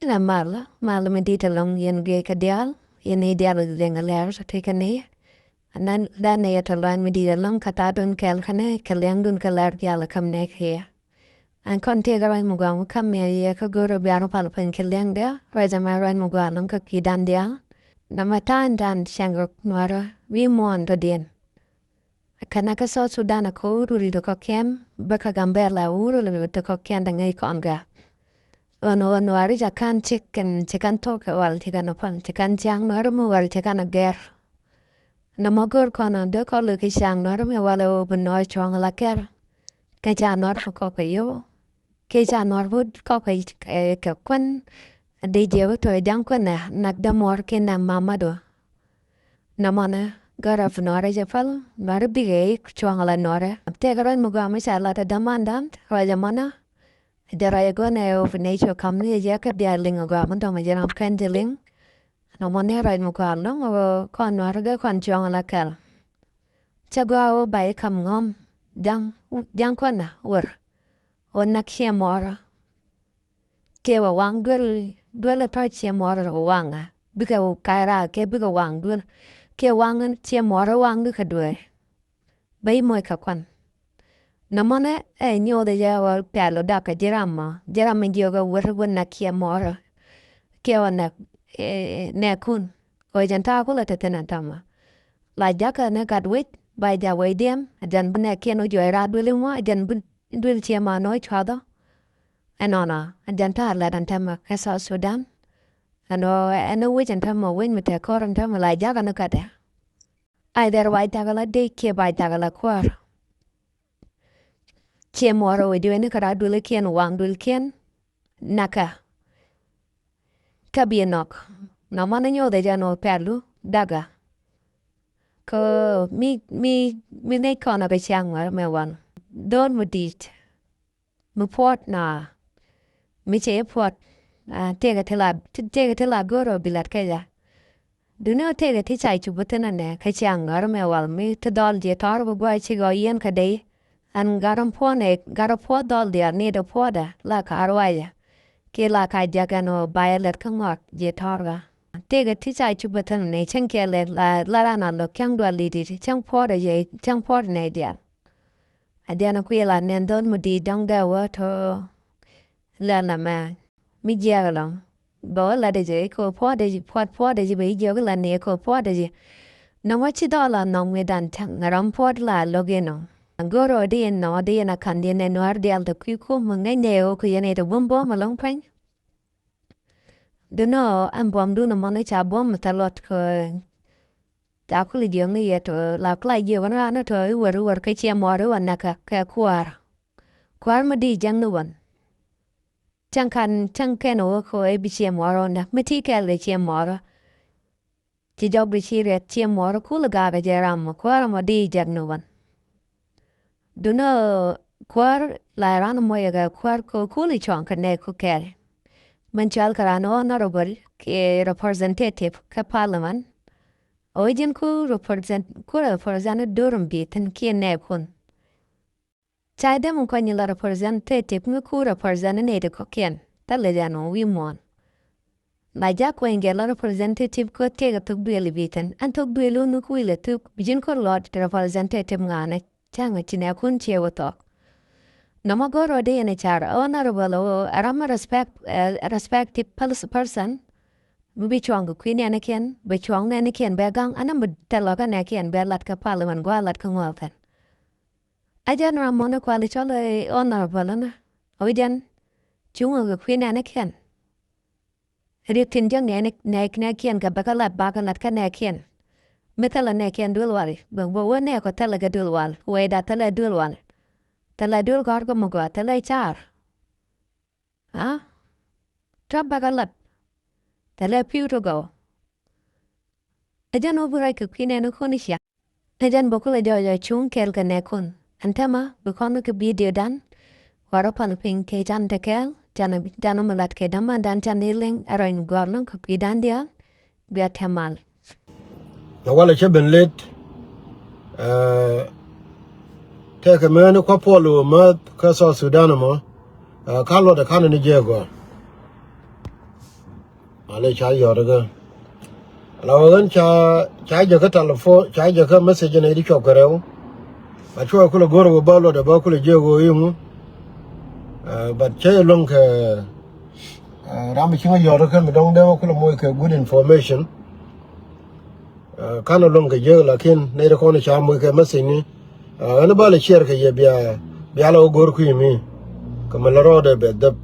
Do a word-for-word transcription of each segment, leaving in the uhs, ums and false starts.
Inɛ mal, mal mi di̱t ɛlɔ̱ŋ yɛn guic kɛ diaal, yɛn i̱ diaal liŋ ɛ lɛr ti kɛ ni. Anan dan ɛ yɛ tɔ luany mi di̱t ɛlɔ̱ŋ kɛ thaatdun kɛl kɛnɛ kɛ liɛŋdun kɛ lɛr diaal ɛ käm nɛ kɛ yɛ. Ɛn kɔn tëëkɛ ruac mi gɔaa mi käm yɛ yɛ kä go̱o̱r ɛ biaar mi pal piny kɛ liɛŋdɛ, ruac ɛmɛ ruac mi gɔaa ɛlɔ̱ŋ kä kui̱dan diaal. Nɔmɔ ta̱a̱ in dan cäŋ ruk nuɔrä wi̱i̱ muɔ̱ɔ̱n dɔ̱diɛn. Kɛnɛ kä South Sudan ɛ ko̱o̱r ruli ti kɔ̱kiɛn bä kä Gambɛla wur ruli ti kɔ̱kiɛn dɛ ŋäc kɔn gɛ. Ɣän ɣän wari ca ka̱n cik kɛn ci ka̱n thok kɛ wal ci ka̱n a pal ci ka̱n ciaŋ nuɔri mi wal ci ka̱n a gɛr. Nɔmɔ go̱r kɔn a dee kɔl kɛ ciaŋ nuɔri mi wal ɛ wä bi nɔɔr cuɔ̱ŋ la kɛr. Kɛ ca nuɔr kɛ kɔk kɛ yio̱w. Kɛ ca nuɔr wut kɔk kɛ kɛ kuän. Dee jiɛ wä tɔ ja̱ŋ kuän ɛ nak dee muɔr kɛ nak mamat wä. Nɔmɔnɛ gärɛ fi nuɔrɛ jɛ päl nuɔrɛ bikɛ i̱ cuɔ̱ŋ la nuɔrɛ. Tëëkɛ ruac mi gɔaa mi ca lat ɛ dämandan ruac ɛmɔnɛ. Jɛ ruac ɛ gɔnɛ ɛ wä fi nɛy cuɔ ka̱m ni ɛ jɛ kä bia liŋ ɛ gɔaa mi dɔ̱ŋ ɛ jɛ ram kɛn jɛ liŋ. Nɔmɔnɛ ruac mi gɔaa lo̱ŋ ɛ wä kɔn nuɔrɛ gɛ kɔn cuɔ̱ŋ la kɛl. Cɛ gɔaa wä ba i̱ ka̱m ŋɔ̱m ja̱ŋ ja̱ŋ kuänä wär. Wä nak ciɛ mɔrä. Kiɛ wä waŋ duel duel ɛ tɔ̱ ciɛ mɔrä wä waŋ a bikɛ wä ka̱y raak kɛ bikɛ waŋ duel. Kiɛ waŋ ciɛ mɔrä waŋ bikɛ duel. Bä i̱ moc kɛ kuan. Nɔmɔnɛ ɛ nyothɛ jɛ wä pial wä dak kɛ ji̱ ram mɔ ji̱ ram mi jiök ɛ wär wä nak ciɛ mɔrä. Kiɛ wä nak nɛɛkun. Kɛ wä jɛn ta̱a̱ kulɛ te thi̱n ɛ tɔ̱mɔ. La jakä ni gat wec ba ja wec diɛm ɛ jɛn bi nɛɛkiɛn wä juɔc raak duel imɔ ɛ jɛn bi duel ciɛ ma nɔ cuathɔ. Ɛnɔnɔ ɛ jɛn ta̱a̱ lɛt ɛn tɛmɛ kɛ South Sudan. Ɛnɔ ɛn wec ɛn tɛmɛ wec mi tɛk kɔr ɛn tɛmɛ la jakä ni gat ɛ. Ai dhɛr wac thak ala dec kiɛ bac thak ala kuäär. Ciɛ muɔrä wec diwɛni kä raa duëlikiɛn waŋ duëlikiɛn. Nakä kä biɛ nɔk. Nɔmɔ ni nyothɛ jɛ nɔ pɛlu dakä. Kä mi mi mi nec kɔn ɔ kɛ ciaŋ mɛ wan dho̱r mi di̱i̱t. Mi puɔt na mi cɛ i̱ puɔt. Tëëkɛ ti la tëëkɛ ti la go̱o̱r ɔ bi lat kɛ jɛ. Duŋni ɔ tëëkɛ ti ca cup thi̱n ɛnɛ kä ciaŋ ɣär mɛ wal mi ti dhɔl jiɛ tɔ̱r bi gua̱c cikɛ ɔ yieen kä dey. Ɛn gat ɔ puɔ̱n ɛ gat ɔ puɔ̱t dhɔl diaal ni dee puɔ̱tdɛ la ka̱r wacɛ. Kiɛ la ka jak ɛn ɔ ba yɛ lɛt kä ŋɔak jiɛ tɔ̱r kä. Tëëkɛ ti ca cup thi̱n ɛnɛ cäŋ kiɛ lɛt la la ran a lo̱k cäŋ dual li̱t i̱ cäŋ puɔ̱tdɛ jɛ cäŋ puɔ̱t ɛnɛ diaal. A diɛn a kui̱ la nɛn dhɔl mi di̱i̱t dɔ̱ŋ dee wä tɔ. Lɛl na mɛ mi jiɛk ɛlɔ̱ŋ bɛ wä lat ɛ jɛ i̱ kɛ wä puɔ̱t ɛ ji̱ puɔ̱t puɔ̱t ɛ ji̱ bɛ i̱ jiɛk wä lat ni ɛ kɛ wä puɔ̱t ɛ ji̱. Nɔmɔ ci dhɔl a nɔm wi̱dan cäŋ ɛ rɔm puɔ̱t la lo̱k inɔ. Go̱r ɔ di in nɔ di in a ka̱n di in ɛ nua̱r diaal tɛ kui̱ kum mi ŋäcnɛ ɛ wä kui̱ in ɛ tɛ buɔ̱m buɔ̱m ɛlɔ̱ŋ pɛny. Dunɔ ɛn buɔ̱mdun ɛmɔni ca buɔ̱m mi thɛ luɔt kɛ. Ca kul jiök ni yɛ tɔ la kula jiök ni ran ni tɔ iwär iwär kä ciɛ muɔɔr iwä näkä kɛ kuäär. Kuäär mi di jiäk ni wän. Cäŋ kan cäŋ kɛn wä kɛ wä ibi ciɛ muɔɔr wä näk mi ti kɛl kɛ ciɛ muɔɔr. Ci jɔk di ci rɛt ciɛ muɔɔr kul gakä jɛ ram mi kuäär mɔ di jiäk ni wän. Dunä kuäär la ran mɔ yɛ kɛ kuäär kɛ kul i̱ cuɔ̱ŋ kɛ nɛ ku kɛl. Mɛn cual kɛ ran honorable kɛ representative kɛ parliament. Ɔ ji̱n ku represent ku represent durum bi thin kiɛ nɛ kun. Ca dee mi kuany la representative mi ku represent nɛ ti kɔkiɛn thilɛ jɛ nɔ wi̱i̱ muɔ̱ɔ̱n. La jak kuany gɛ la representative kä tëëkɛ thok duël i̱ bi thin ɛn thok duël wun ni kui̱ lɛ thuk bi ji̱n kor lɔt representative ŋa̱nɛ. Cäŋ ci nɛ kun ciɛ wä thɔk. Nɔmɔ go̱r rɔ dee yɛn ɛ car honorable ɛ ram mi respect respective person. Mi bi cuɔ̱ŋ kɛ kui̱ nɛɛnikiɛn bɛ cuɔ̱ŋ nɛɛnikiɛn bɛ gaŋ ɛn mi thɛl ɔ kä nɛɛkiɛn bɛ lat kä parliament gua̱a̱ lat kä ŋuɔ̱ɔ̱k kɛn. A jɛn ram mɔni kuali cɔl honorable ɛn ɛ wi̱c jɛn cuŋ ɛ kɛ kui̱ nɛɛnikiɛn. Riɛk tin jiäk nɛɛni nɛɛk nɛɛkiɛn kɛ bäkä lat bakä lat kä nɛɛkiɛn. Mi thilɛ nɛɛkiɛn duël wal bɛ bɛ wä nɛɛk ɔ thilɛ kɛ duël wal wɛyda thilɛ duël wal. Thilɛ duël gɔ̱r kä mi gɔaa thilɛ car. A tɔ̱ bäkä lat thilɛ pi̱w ti gɔw. Ɛ jɛn wä bi rɔy kɛ kui̱ nɛɛni kun i̱ cia. Ɛ jɛn bä kulɛ jɔɔc ɛ cuŋ kɛɛl kɛ nɛɛkun. Ɛn täämɛ bi kɔn kɛ bidio dan. Warɛ pal piny kɛ can te kɛɛl can can mi lat kɛ dämandan can i̱ liŋ ɛ rɔny gɔr lo̱ŋ kɛ kui̱dan diaal. Bia tɛmal. Ɛ walɛ cä ben let. Ɛ tɛkɛ mɛni kua̱ puɔl wä mäth kä South Sudan ɛmɔ. Ɛ ka̱n luɔt ɛ ka̱n ni jɛ gɔr. Malɛ ca yɔt kä. La wä ɣän ca, ca jɛ kä telephone, ca jɛ kä message ni di cuɔp kɛ rɛw. A cuɔ kulɛ go̱r wä bä luɔt ɛ bä kulɛ jiɛ wä iŋu. But cɛ luŋ kɛ, ram mi ci ŋä yɔt kä mi dɔŋ dee wä kulɛ moc kɛ good information. Kan luŋ kɛ jiɛ lakin nɛy di kɔn ca moc kɛ message ni. Ɣän bä lɛ share kɛ yɛ bia, bia lɛ wä go̱r kui̱ mi. Kɛ mi lɛ rɔɔdɛ bɛ dhäp.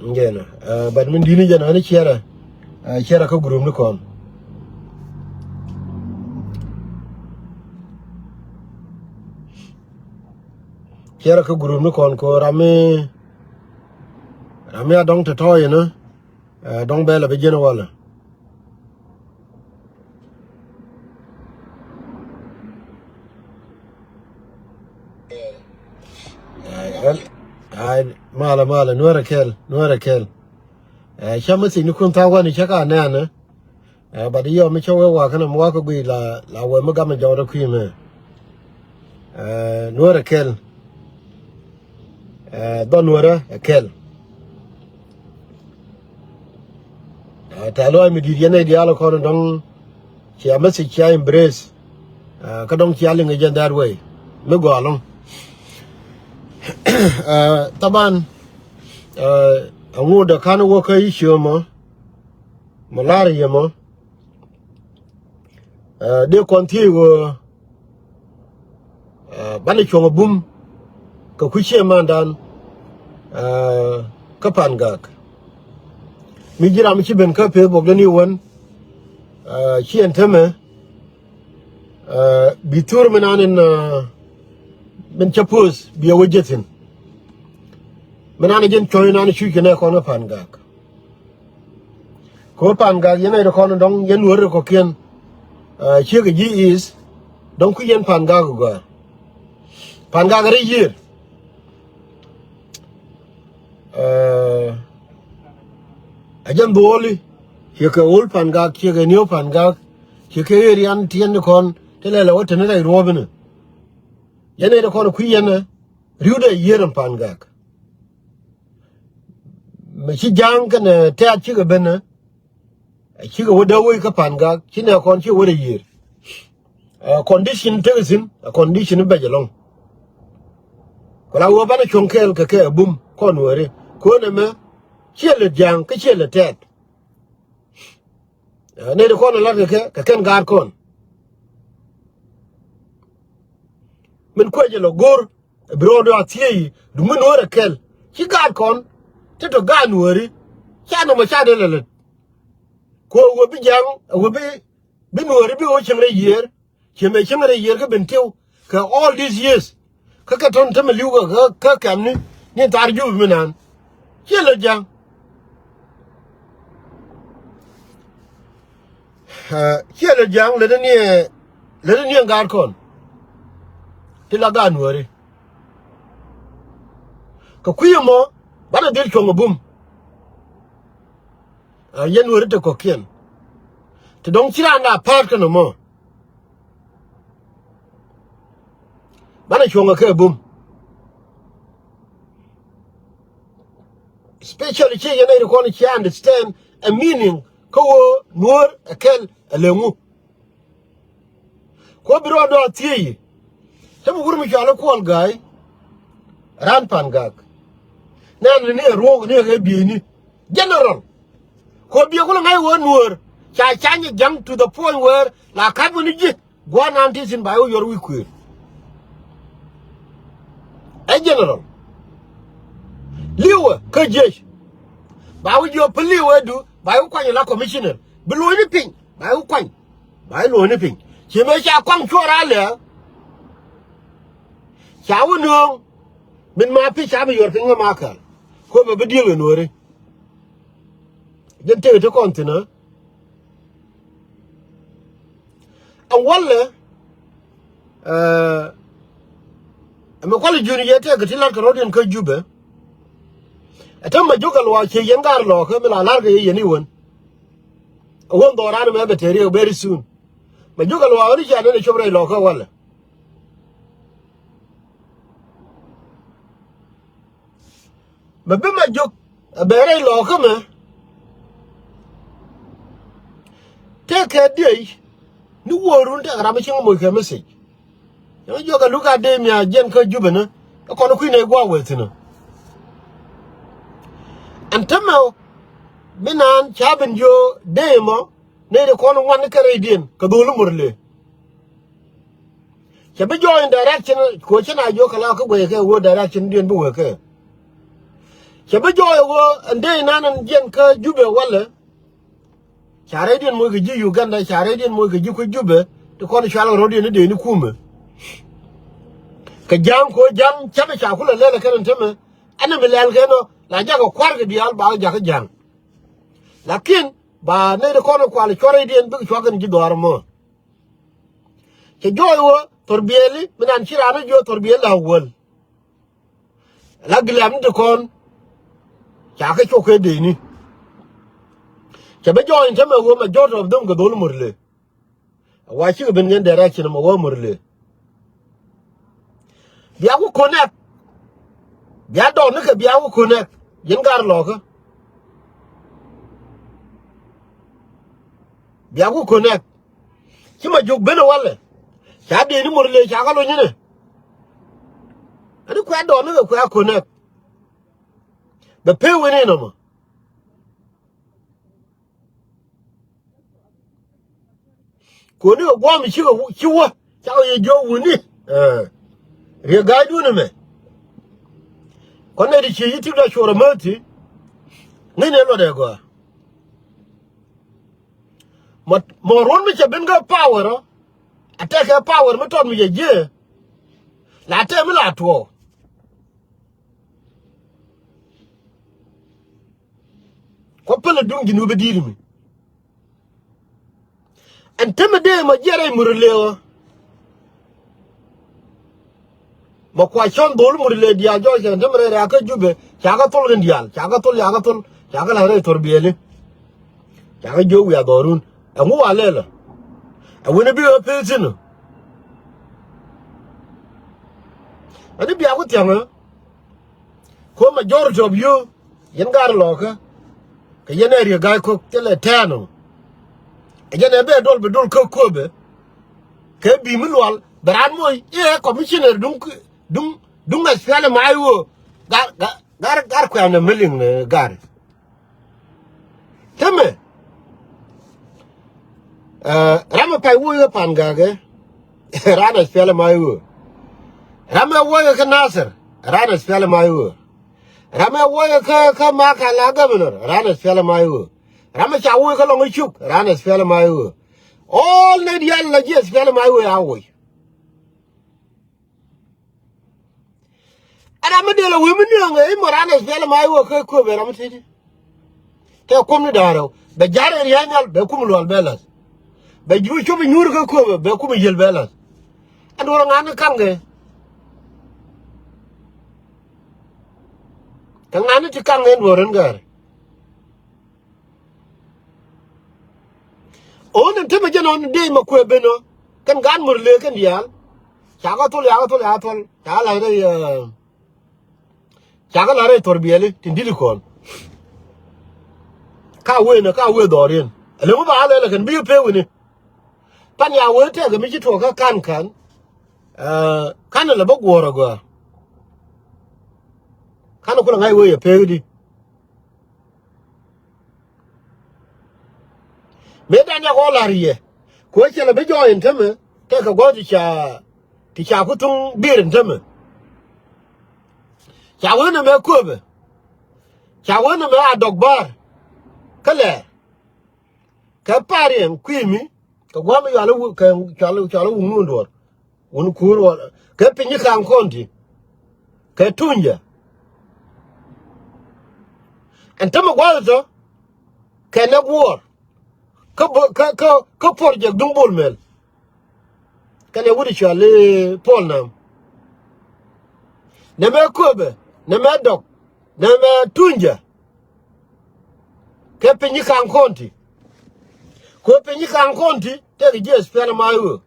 Jɛn, but min di̱t ni jɛn ɣän share, share kä group ni kɔn. Share kä group ni kɔn ko ram mi, ram mi a dɔŋ tɔ̱tɔ̱ inä, dɔŋ bɛ lɛ bi jɛn walɛ. Ai, malɛ, malɛ, Nuäärɛ kɛl, Nuäärɛ kɛl. Cä mi thi̱n ni kun tha̱a̱ŋ wani cä ka nɛɛnä. But yɔ mi cä wee wakä ni mi wakä guiy la, la wee mi gamɛ jɔwdä kui̱ mɛ. Nuäärɛ kɛl. Dhɔ Nuäärɛ ɛ kɛl. Tɛ̈th lɔaac mi di̱i̱t yɛn nɛy diaal kɔn dɔ̱ŋ cia message cia embrace. Kä dɔ̱ŋ cia liŋ ɛ jɛn that way. Mi gɔaa ɛlɔ̱ŋ. Thaban, aŋot ɛ ka̱n wä kä i̱ ciö mɔ, mɔ la̱r yɛ mɔ. Dee kɔn thiec ɣöö banɛ cuɔ̱ŋ a bum kɛ kui̱ ciëmandan kä Pangak. Mi ji̱ ram ci ben kä Facebook deni wän, ci ɛn tämɛ bi thur mi nan in, min cä post bi a wä jɛ thi̱n. Mi nan in jɛn cuɔ̱ny nan cuc kɛ nɛ kɔn kä Pangak. Kɛ ɣöö Pangak yɛn nɛy ti kɔn dɔ̱ŋ yɛn Nuäär ti kɔ̱kiɛn. Ciek ɛ ji̱ is dɔ̱ŋ kui̱ yɛn Pangak ɛ gɔaa. Pangak ɛ rɛy yiër. Ɛ jɛn dhuɔli ciek kɛ old Pangak, ciek kɛ new Pangak, ciek kɛ area tiɛn ti kɔn ti lɛl ɛ wä te ni rɛy ruɔ̱p inɛ. Yɛn nɛy ti kɔn kui̱ yɛn ɛ ri̱wdɛ yiër ɛn Pangak. Mi ci ja̱a̱ŋ kɛnɛ tɛ̈t cikɛ ben ɛ, cikɛ wä dee wec kä Pangak ci nɛ kɔn ci wä rɛy yiër. Condition tekɛ thi̱n, condition bɛc ɛlɔ̱ŋ. Ku la wä banɛ cuɔ̱ŋ kɛɛl kɛ kɛ bum kɔn wääri. Kön ɛmɛ ciɛ lät ja̱a̱ŋ kä ciɛ lät tɛ̈t. Nɛy ti kɔn ɛ la̱t kɛ kɛ, kɛ kɛn gaat kɔn. Min kuecɛ lɔ go̱r. Bi rɔɔdu a thiec i̱ du mi Nuäär ɛ kɛl ci gaat kɔn ti tɔ gaat Nuääri. Ca nɔmɔ ca dee lɛ lät. Ku ɛ wee bi ja̱ŋ, ɛ wee bi, bi Nuääri bi ɣöö cieŋ rɛy yiër. Ciɛ mëë cieŋ rɛy yiër kä Bentiu kɛ all these years. Kä kɛ tɔ̱n tämɛ li̱w kä, kä kɛmni ni thaar Jubɛ mi naan. Ciɛ lät ja̱ŋ. Ciɛ lät ja̱ŋ lät ni, lät ni ɛ gaat kɔn ti la gaat Nuääri. Kɛ kui̱ ɛmɔ banɛ dhil cuɔ̱ŋ ɛ bum. Yɛn Nuääri ti kɔ̱kiɛn ti dɔ̱ŋ ci raan da pa̱a̱t kɛn ɛmɔ. Banɛ cuɔ̱ŋ ɛ kɛ bum. Especially ci yɛn nɛy ti kɔn ci understand a meaning kä ɣöö Nuäär ɛ kɛl ɛ lɛ ŋu. Ku bi rɔɔdu a thiec i̱ te bi wur mi cɔal i̱ Kuɔl Ga̱a̱y raan Pangak. Nɛn ni ɛ ruɔ̱k ni ɛ kɛ bieyni general. Ku bieyni kulɛ ŋa̱c ɣöö Nuäär ca cany ɛ ja̱ŋ to the point where la ka̱p wä ni ji̱. Gua̱a̱r naan ti thi̱n ba i̱ wä yuɔr wi̱i̱ kuëër. Ɛ general. Li̱wɛ kä jiec. Ba wä jiɔp päl li̱wɛ du ba i̱ wä kuany la commissioner. Bi luɔ̱ɔ̱cni piny ba i̱ wä kuany. Ba i̱ luɔ̱ɔ̱cni piny. Ci mëë ca kɔaŋ cuɔr a lɛ̈ɛ̈. Ca wä nööŋ. Min ma pi̱c ca bi yuɔr piny ŋä ma kɛl. Kuɔmɛ bi diël ɛ Nuääri. Jɛn tëk ti kɔn thi̱n ɛ. Ɛn walɛ, ɛmɛ kualɛ jiön yɛ tɛk ti la̱t kɛ rɔ̱diɛn kä Jubɛ. Ɛ te Majok Gatluak ciɛ yɛn gaat Lɔɔkä mi la la̱rkɛ yɛ yɛn i̱ wän. Ɛ wän dhɔran ɛmɛ bɛ te riɛk very soon. Majok Gatluak ɣän i̱ ca nɛn ɛ cop rɛy Lɔɔkä walɛ. Mɛ bi Majok ɛ bɛ rɛy Lɔɔkä mɛ. Tëëkɛ diey ni wä run tëëkɛ ram mi cieŋ moc kɛ message. Yɛn jiök ɛ luk a dee mi a jiɛn kä Jubɛ ni ɛ kɔn kui̱n ɛ gua̱a̱k wee thi̱n ɛ. Ɛn tämɛ bi naan ca ben jiö dee mɔ nɛy ti kɔn ŋuan kɛ rɛydiɛn kɛ dho̱l murle. Cɛ bi jɔɔc in direction kɛ ɣöö cä na jiök kɛ la kä guɛy kɛ ɣöö direction diɛn bi wee kɛ. Cɛ bi jɔɔc ɣöö ɛn dee inan ɛn jiɛn kä Jubɛ walɛ. Ca rɛydiɛn moc kɛ ji̱ Uganda, ca rɛydiɛn moc kɛ ji̱ kui̱ Jubɛ ti kɔn cual kɛ rɔ̱diɛn ni dee ni kumɛ. Kɛ ja̱a̱ŋ kɛ ɣöö ja̱a̱ŋ cä bi ca kulɛ lɛl ɛ kɛn ɛn tämɛ. Ɛn ɛmɛ lɛl kɛn ɔ la jakɛ kua̱r kɛ diaal ba kɛ jakä ja̱a̱ŋ. Lakin ba nɛy ti kɔn kual cuɔr i̱diɛn bikɛ cuak kɛn ji̱ dhɔaar mɔ. Cɛ jɔɔc wä thor biɛli mi nan ci raan jiö thor biɛli la wäl. La gilɛm ti kɔn ca kɛ cok kɛ deni. Cɛ bä jɔɔc in tämɛ wä majority of them kɛ dhol murle. Wa cikɛ ben ŋen direction mɛ wä murle. Bia ku connect. Bia dɔn ni kɛ bia ku connect. Yɛn gar lɔkä. Bia ku connect. Ci ma jok ben walɛ. Ca dee ni murle ca ka lo nyinɛ. Ani kuɛ dɔn ni kɛ kuɛ connect. Bɛ pee wen in nɔmɔ. Koni kɛ guam ci kɛ ci wä cakɔ yɛ jiɔ wuni. Riɛ ga̱a̱cdun ɛmɛ. Kɔn nɛ ti ci yi tik la cuɔr ɛmɛ ti ŋäcnɛ luɔt ɛ gɔaa. Mɔ mɔ ruɔ̱n mi cɛ ben kä power ɔ. A tɛkɛ power mi tɔt mi cɛ jiɛ. La tɛk mi la tuɔɔk. Kɔ pälɛ duŋ ji̱n wä bi di̱i̱t mi. Ɛn temɛ dee mɔ jiɛt rɛy murle ɣä. Mɔ kua cɔn dhol murle diaal jɔɔc kɛ ɛn temɛ rɛy rɛy akä Jubɛ ca kɛ thol kɛn diaal ca kɛ thol ca kɛ thol ca kɛ la̱th rɛy thor biɛli. Ca kɛ jiök wiaa dhɔrun ɛŋu wa lɛlä. Ɛ wen bi ɣä peth thi̱n ɔ. Ɛn i̱ bia ku thia̱ŋä. Ko majority of you yɛn gar lɔkä. Kɛ yɛn ɛ riek ga̱a̱c kok thilɛ tɛɛn ɔ. Ɛ jɛn ɛ bɛ dol bɛ dol kä köpɛ. Kɛ bi mi lual bɛ raan moc iɛ commissioner duŋ duŋ duŋ ɛ spiali ma iwö. Gar gar gar kuɛmnɛ mi liŋ gar. Temɛ. Ɛ, ram ɛ pay woc ɛ pan gak ɛ. Ran ɛ spiali ma iwö. Ram ɛ woc ɛ kä Nasir. Ran ɛ spiali ma iwö. Ram ɛ woc ɛ kä kä Makal a governor. Ran ɛ spiali ma iwö. Ram ɛ ca woc kä Lɔŋ ɛ Cuk. Ran ɛ spiali ma iwö. All nɛ diaal la jiɛ spiali ma iwö a woc. Ɛn ram mi dee lɛ wi̱i̱ mi niɔ̱ɔ̱ŋ ɛ i̱ mɔ ran ɛ spiali ma iwö kä köpɛ ram mi titi. Tɛ kum ni da̱ŋ rɛw bɛ ja̱r ɛ ria̱a̱c nhial bɛ kum lual bɛ la̱th. Bɛ ji̱ cop i̱ nyuur kä köpɛ bɛ kum i̱ yiël bɛ la̱th. Ɛn duɔ̱r ŋa̱n ni ka̱ŋ kɛ. Kɛ ŋa̱n ni ti ka̱ŋ kɛ ɛn duɔ̱r ɛn gäär. Ɣän ɛn temɛ jɛn ɣän dee mɛ kuɛ ben ɣä kɛn gaat murle kɛn diaal. Ca kɛ thol ca kɛ thol ca kɛ thol ca kɛ la̱th rɛy. Ca kɛ la̱th rɛy thor biɛli tin di̱t kɔn. Ka wen ɛ ka wen dhɔriɛn. Ɛ lɛ ŋu ba a lɛl ɛ kɛn bi pee wini. Pan ya wen tɛk kɛ mi ci tuɔɔk kä ka̱n ka̱n. Ka̱n ɛ lɛ bä guɔ̱ɔ̱r ɛ gɔaa. Ka̱n ɛ kulɛ ŋa̱c wee yɛ pee di. Mëë dan yak ɣɔl la̱r yɛ. Kuɛ cɛ lɛ bi jɔɔc in tämɛ tɛkɛ gua̱th ti ca ti ca ku thuŋ bi̱i̱r in tämɛ. Ca wen ɛmɛ köpɛ. Ca wen ɛmɛ a dɔk bäär. Kä lɛɛr kɛ pariɛŋ kui̱ mi kɛ gua̱a̱m mi yual i̱ wä kɛ cual cual i̱ wä ŋuun duɔ̱ɔ̱r. Wun kuur wä kɛ piny i̱ ka̱a̱ŋ kɔn ti kɛ tunyä. Ɛn tämɛ gua̱a̱th tɔ kɛ nɛ guɔ̱ɔ̱r. Kä bä kä kä kä project duŋ Bol Mel. Kɛnɛ wut i̱ cual i̱ Pol Nam. Nɛmɛ köpɛ nɛmɛ dɔk nɛmɛ tunyä. Kɛ piny i̱ ka̱a̱ŋ kɔn ti. Kɛ piny i̱ ka̱a̱ŋ kɔn ti tɛk ji̱ SPLM-IO.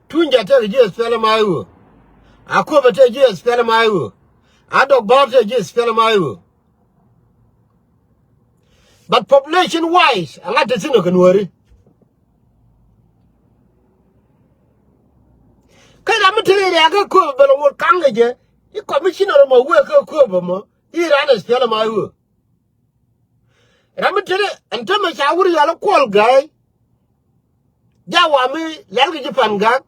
Tunyä tɛk ji̱ SPLM-IO. A köpɛ tɛk ji̱ SPLM-IO. A dɔk bäär tɛk ji̱ SPLM-IO. But population wise a lat te thi̱n ɔ kɛ nuääri. Dɛɛ kä kööbä bɛ lɛ ŋot ka̱ŋ kɛ jɛ. I̱ commissioner mɔ wëë kä kööbä mɔ i̱ ran ɛ spiɛl ɛmɔ i̱ wëë. Ram mi tetdä ɛn tämɛ ca wur yɔl i̱ Kuɔl Ga̱a̱y. Ja wa mi lɛl kɛ ji̱ Pan Gak.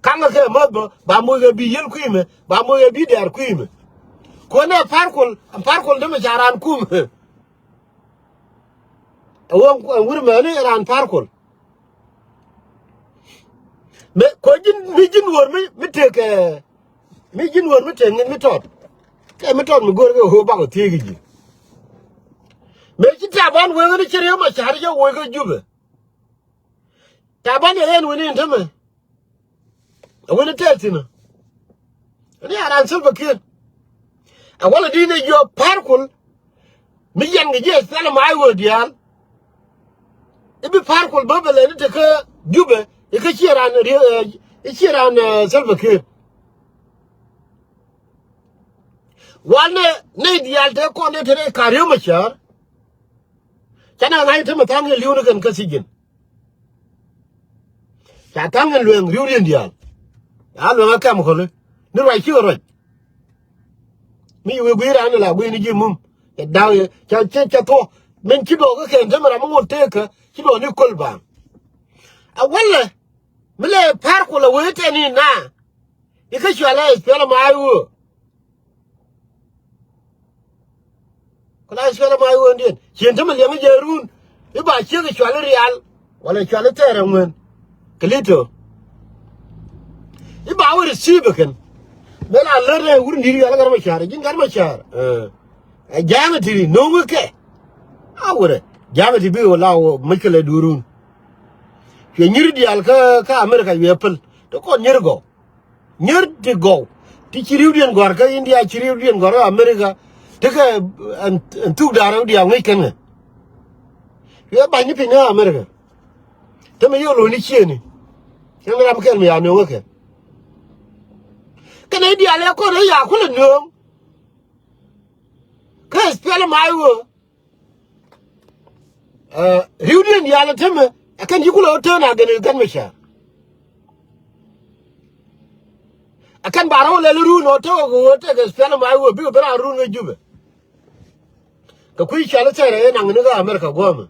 Ka̱ŋ kɛ kɛ mäth bä ba moc kɛ bi yiel kui̱mɛ ba moc kɛ bi dɛɛr kui̱mɛ. Kuɔnɛ Par Kuɔl, Par Kuɔl tämɛ ca raan kum. Ɛ wä ɛ wur mɛni ran Par Kuɔl. Mɛ kɔ ji̱n mi ji̱n wär mi mi tek ɛ mi ji̱n wär mi tek ŋi̱n mi tɔt. Kɛ mi tɔt mi go̱r kɛ ɣöö bakɔ thiec kɛ ji̱. Mɛ ci Taban wee ɣän ci Riek Macar jɛ woc kä Jubɛ. Taban yɛ ɣän wen in tämɛ. Ɛ wen in tɛth thi̱n ɛ. Ɛn i̱ a ran Salva Kiir. Ɛ walɛ di̱t ni jiɔ Par Kuɔl. Mi yɛn kɛ jiɛ thilɛ ma i̱ wee diaal. I̱ bi Par Kuɔl bä bɛ lɛ ni tekä Jubɛ i̱ kä ciɛ ran Riek, ɛ, i̱ ciɛ ran, ɛ, Salva Kiir. Walɛ nɛ diaal te kɔn te te ka Riek Macar. Canɛ ŋa̱c te mi tha̱a̱ŋ in li̱w ni kɛn kä thiec ji̱n. Ca tha̱a̱ŋ in lueŋ ri̱wdiɛn diaal. Ya lueŋ a kɛm kɔli ni ruac cikɛ ruac. Mi ci wee gui̱i̱r an la gui̱i̱r ni ji̱ mum. Cɛ da̱a̱k yɛ ca ca ca thuɔ̱k min ci duɔk kä kɛn te mi ram mi ŋot teekä ci duɔk ni köl baaŋ. A wälɛ mi lɛ Par Kuɔl a wee tɛn in na. I̱ kä cualɛ i̱ piɛl ma i̱ wee. Kula i̱ cualɛ ma i̱ wee ndiɛn cien te mi liɛŋ i̱ jɛ run. I̱ ba ciek i̱ cualɛ rial walɛ cualɛ thɛɛr ɛ ŋuɛn. Kɛ li̱t tɔ i̱ ba wä receive kɛn. Mɛ la lät ɛ wur ndi̱i̱t yɔal ɛ Gat Macar ji̱n Gat Macar. Ɛ ja̱a̱ŋ ɛ ti̱ri no̱o̱ŋ kɛ. A wurɛ ja̱a̱ŋ ɛ ti bi wä la wä mäc kɛ lɛ duurun. Cuɛ nyir diaal kä kä America yuɛ päl te kɔn nyir gɔw. Nyir ti gɔw ti ci riwdiɛn gɔ̱a̱r kä India ci riwdiɛn gɔ̱a̱r kä America. Ti kɛ ɛn thuk da̱a̱r rɛw diaal ŋäc kɛn ŋä. Cuɛ ba̱ny ni piny kä America. Te mi yio̱k lo̱cni ciëëni. Cäŋ ram kɛl mi ya nööŋä kɛ kɛn i̱ diaal ɛ kɔn i̱ ya kulɛ nööŋ. Kä i̱ piɛl ma i̱ wee. Riwdiɛn diaal ɛ temɛ ɛ kɛn ci kulɛ ɣä tään a gɛn i̱ Gat Macar. Ɛ kɛn ba rɔw lɛl run ɔ tekɛ kɛ ɣöö tekɛ i̱ piɛl ma i̱ wee bikɛ ben a run kä Jubɛ. Kɛ kui̱ cɔal i̱ thɛɛrɛ ëë naŋ ni kä America guɔ̱ɔ̱mɛ.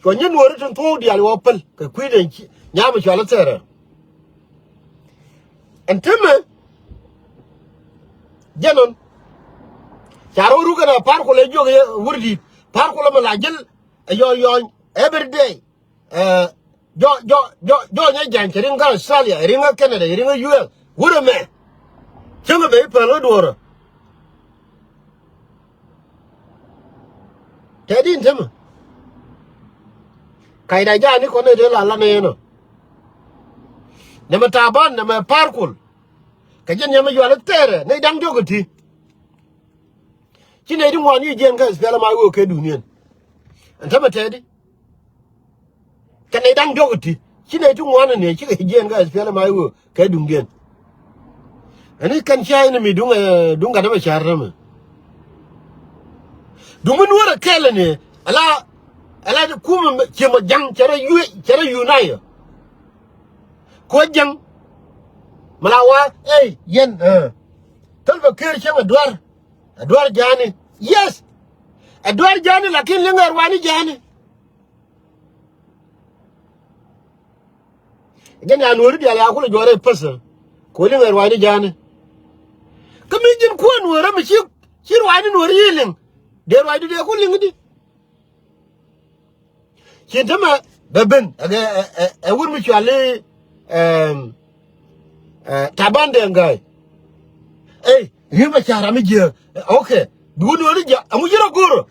Cuɔ nyin weri tin thuɔ̱k diaal wä päl kɛ kui̱ den nyam cɔal i̱ thɛɛrɛ. Ɛn temɛ jɛn ɔn ca rɔ ruk ɛn a Par Kuɔl ɛ jiök ɛ wur di̱i̱t Par Kuɔl ɛmɛ la ji̱l ɛ yɔɔny yɔɔny every day. Ɛ jɔ jɔ jɔ jɔ nyɛ ja̱ny cɛ riŋ kä Australia, riŋ kä Canada, riŋ kä U S. Wurɛ mɛ cäŋ ɛ ben i̱ päl kä duɔ̱ɔ̱rä. Tɛt in temɛ ka̱cda ja̱a̱ni kɔn nɛy te la la nɛy ɛnɔ. Nɛmɛ Taban nɛmɛ Par Kuɔl. Kɛ jɛn yɛmɛ yual i̱ thɛɛrɛ nɛy da̱ŋ diɔ̱k ɛ ti. Ci nɛy ti ŋuan i̱ jiɛn kä i̱ piɛl ma i̱ wee kɛ duŋdiɛn. Ɛn tämɛ tɛt i̱ kɛ nɛy da̱ŋ diɔ̱k ɛ ti ci nɛy ti ŋuan ɛ ni cikɛ jiɛn kä i̱ piɛl ma i̱ wee kɛ duŋdiɛn. Ɛn i̱ kɛn cia in mi duŋ ɛ duŋ Gat Macar tämɛ. Duŋ mi nuɔ̱ɔ̱rɛ kɛl ɛ ni ala ala kumɛ ciɛ mɔ ja̱ŋ cɛ rɔ yu cɛ rɔ yu nayɔ. Kuɔ jiäŋ. Mi la wa ey yɛn. Thil bɛ ker cieŋ ɛ duar. Ɛ duar ja̱a̱ni. Yes. Ɛ duar ja̱a̱ni lakin liŋ ɛ ruani ja̱a̱ni. Jɛn ya nuɔ̱ri diaal ya kulɛ juɔrɛ pesa. Kuɔ liŋ ɛ ruani ja̱a̱ni. Kä mi ji̱n kuɔ nuɔ̱rä mi ci ci ruani nuɔ̱ri yi liŋ. Dee ruani dee ku liŋ di. Cin tämɛ bɛ ben ɛ ɛ ɛ wut mi cuali. Taban Deng Gai. Ey Riek Machar ram mi jiɛ. Ok. Bi wut ni wä ni jiɛ ɛŋu jiɛ rɔ go̱o̱rä.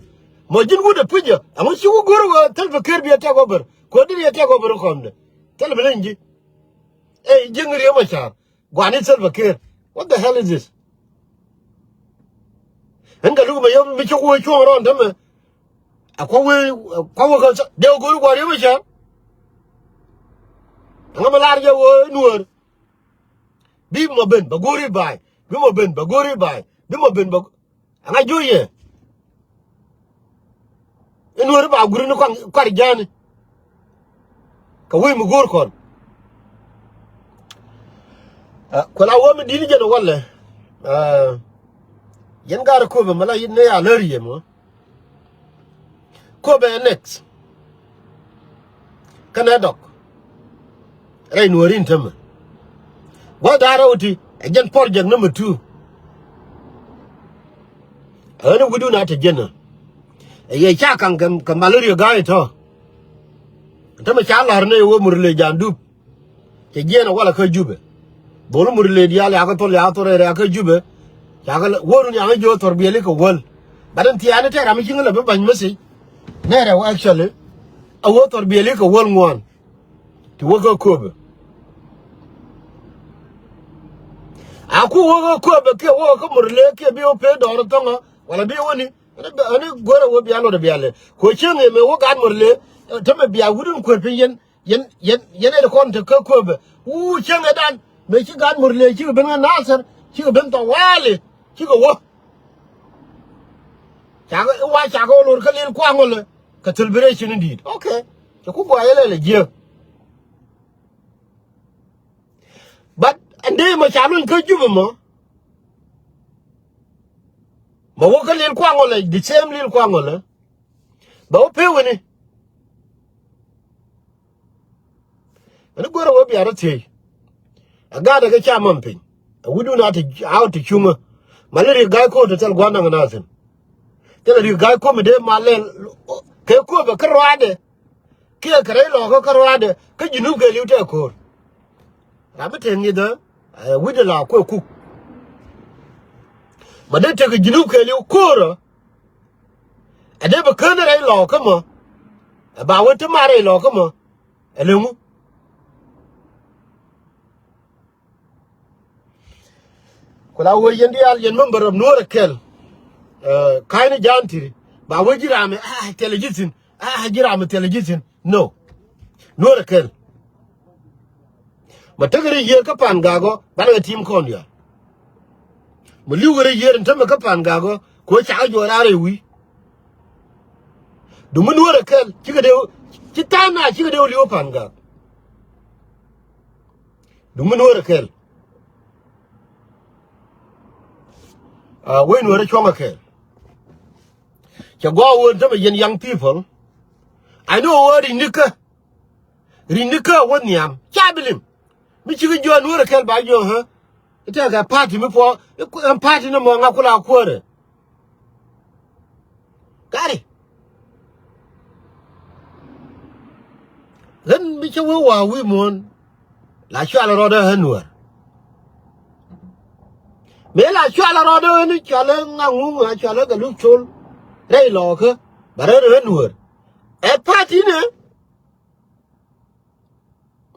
Mɔ ji̱n wut ɛ puc jɛ ɛŋu ci wä go̱o̱rä wä thil bi ker bi ɛ tɛk wä ber kuɛ di ni ɛ tɛk wä ber kɔn dɛ. Thil bi leny ji̱. Ey ji̱ ŋi Riek Machar. Guani Salva Kiir. What the hell is this? Ɛn kɛ luk mɛ yɛ mi cok wee cuɔ̱ɔ̱ŋ rɔɔn tämɛ. Ɛ kuɔ wee kuɔ wee kä dee wä go̱o̱ri guani mɛ cɛ. Ɛŋä mɛ lar jɛ wee nuɔ̱ɔ̱r. Bi mɔ ben bɛ go̱o̱ri ba̱a̱y. Bi mɔ ben bɛ go̱o̱ri ba̱a̱y. Bi mɔ ben bɛ ɛŋa jo̱o̱c yɛ. I̱ nuɔ̱ɔ̱ri ba gurini kuaŋ kuar ja̱a̱ni. Kɛ wec mi go̱o̱r kɔn. Kuɛ la wä mi di̱t jɛn walɛ. Yɛn gaat Köpɛ mɛ la yit ni a lär yɛ mɔ. Köpɛ ɛ next. Kɛnɛ dɔk rɛy Nuääri in tämɛ. Gua̱th da̱a̱r rɛw ti ɛ jɛn project number two. Ɣän i̱ wi̱dun a te jɛn ɛ yɛ ca kaŋ kɛ malaria ga̱a̱c tɔ̱. Tämɛ ca la̱r ni wä Murle Ja̱a̱ŋ Dup. Cɛ jiɛɛn ɛ walɛ kä Jubɛ. Dhol Murle diaal yakä thol yakä thol rɛy rɛy kä Jubɛ. Yakä wäärun yakä jiö thɔr biɛli kɛ wäl. Bat in thiaani tɛɛr ram mi ci ŋä lɛ bi ba̱ny message. Nɛɛrɛ wä actually a wä thɔr biɛli kɛ wäl ŋuan. Ti wä kä Köpɛ. A ku wä kä Köpɛ kiɛ wä kä Murle kiɛ bi wä pee dɔɔr thɔŋä wala bi wä ni. Ani go̱rɛ wä bia lɔt bia lɛ. Ko cieŋ ëë mëë wä gaat Murle. Tämɛ bia wut in kuer piny yɛn yɛn yɛn yɛn ɛ kɔn te kä Köpɛ. Wuu cieŋ ɛ dan mëë ci gaat Murle cikɛ ben kä Nasir cikɛ ben thɔ waali cikɛ wä. Cakɛ wa cakɛ wä lor kä lil kuaŋ wä lɛ. Kɛ celebration in di̱i̱t. Okay. Cɛ ku gɔaa yɛ lɛ lɛ jiäk. But ɛn dee mɔ ca luny kä Jubɛ mɔ. Mɔ wä kä lil kuaŋ wä lɛ the same lil kuaŋ wä lɛ. Bɛ wä pee wini. Ani go̱rɛ wä bia rɔ thiec. A gaat ɛ kä ca mam piny. A wi̱dun a ti a wä ti cuŋä. Ma lɛ rik ga̱a̱c ko̱o̱t ti thil gua̱n naŋ na̱thin. Thilɛ rik ga̱a̱c ko̱o̱t mi dee ma lɛl. Kɛ Köpɛ kä ruaadɛ. Kiɛ kɛ rɛy lɔɔkä kä ruaadɛ kä Junub kɛɛliw tɛk ko̱o̱r. Ram mi tëë ŋi̱thä wi̱cdɛ la kuɛ kuk. Ma dee tekɛ Junub kɛɛliw ko̱o̱rä. Ɛ dee bɛ kään rɛy lɔɔkä mɔ. Ɛ ba wä ti mar rɛy lɔɔkä mɔ. Ɛ leŋu. Ku la wee yɛn diaal yɛn member of Nuɔr ɛ kɛl. Ka̱ny ni ja̱a̱n tiri ba wee ji̱ raam ɛ ah thilɛ ji̱ thi̱n. Ah ji̱ raam ɛ thilɛ ji̱ thi̱n. No. Nuɔr ɛ kɛl. Ma tekɛ rɛy yiër kä Pan Gak ɔ banɛ kɛ tim kɔn diaal. Ma li̱w kɛ rɛy yiër in tämɛ kä Pan Gak ɔ kɛ wee cakɛ juɔc raar rɛy wi̱i̱. Dumi Nuɔr ɛ kɛl cikɛ dee ci tha̱a̱ŋ na cikɛ dee wä li̱w kä Pan Gak. Dumi Nuɔr ɛ kɛl. Wec Nuɔr ɛ cuɔ̱ŋ ɛ kɛl. Cɛ gɔaa wä tämɛ yɛn young people. I know wä ri̱c ni kä ri̱c ni kä wä nhiam ca bi lim. Mi cikɛ jiɔn Nuɔr ɛ kɛl ba jiɔn hä. I̱ tɛkɛ party mi puɔ ɛn party ni mɔ ŋa kula kuäärɛ. Gari. Ɣän mi cä wee wa̱a̱ wi̱i̱ muɔ̱ɔ̱n. La cualä rɔɔdä ɣän Nuäär. Mëë la cualä rɔɔdä ɣän cualä ŋa̱ŋ ŋuŋ a cualä kɛ luk col. Rɛy lɔɔkä. Bɛ rɛn ɣän Nuäär. Ɛ party ni.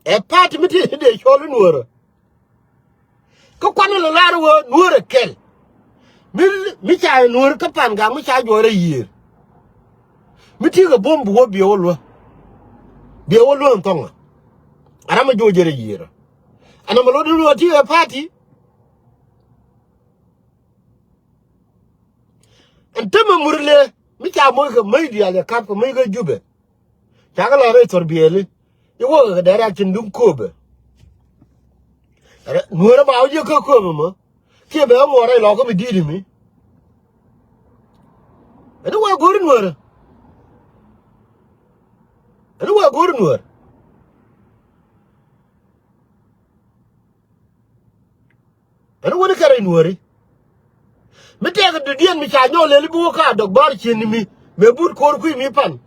Ɛ party mi ti dee cɔl i̱ Nuäärä. Kä kuanɛ lɛ lar wä Nuäärä kɛl. Mi, mi ca Nuäärä kä Pan Gak mi ca juɔrɛ yiër. Mi ti kɛ buɔ̱m bi wä biɛ wä luä. Biɛ wä luä in thɔŋä. A ram a juɔc jɛ rɛ yiër. Ɛn ɛmɛ lot in wä ti ɛ party. Ɛn tämɛ Murle mi ca moc kɛ mäc diaal ɛ kap kɛ mäc kä Jubɛ. Cakɛ lɔ rɛy thɔr biɛli. I̱ wä kɛ dɛrɛ a cin duŋ Köpɛ. Nuäärä ba wä jiɛ kä Köpɛ mɔ. Kiɛ bɛ ŋuɔrɛ ilɔ kä mi di̱i̱t mi. Ɛn i̱ wä go̱ri Nuäärä. Ɛn i̱ wä go̱ri Nuäärä. Ɛn wäni kɛ rɛy Nuääri. Mi tɛkɛ dɔ̱diɛn mi ca nyɔk lɛli bi wä ka dɔk bär ciëni mi mëë but ko̱r kui̱ mi pan.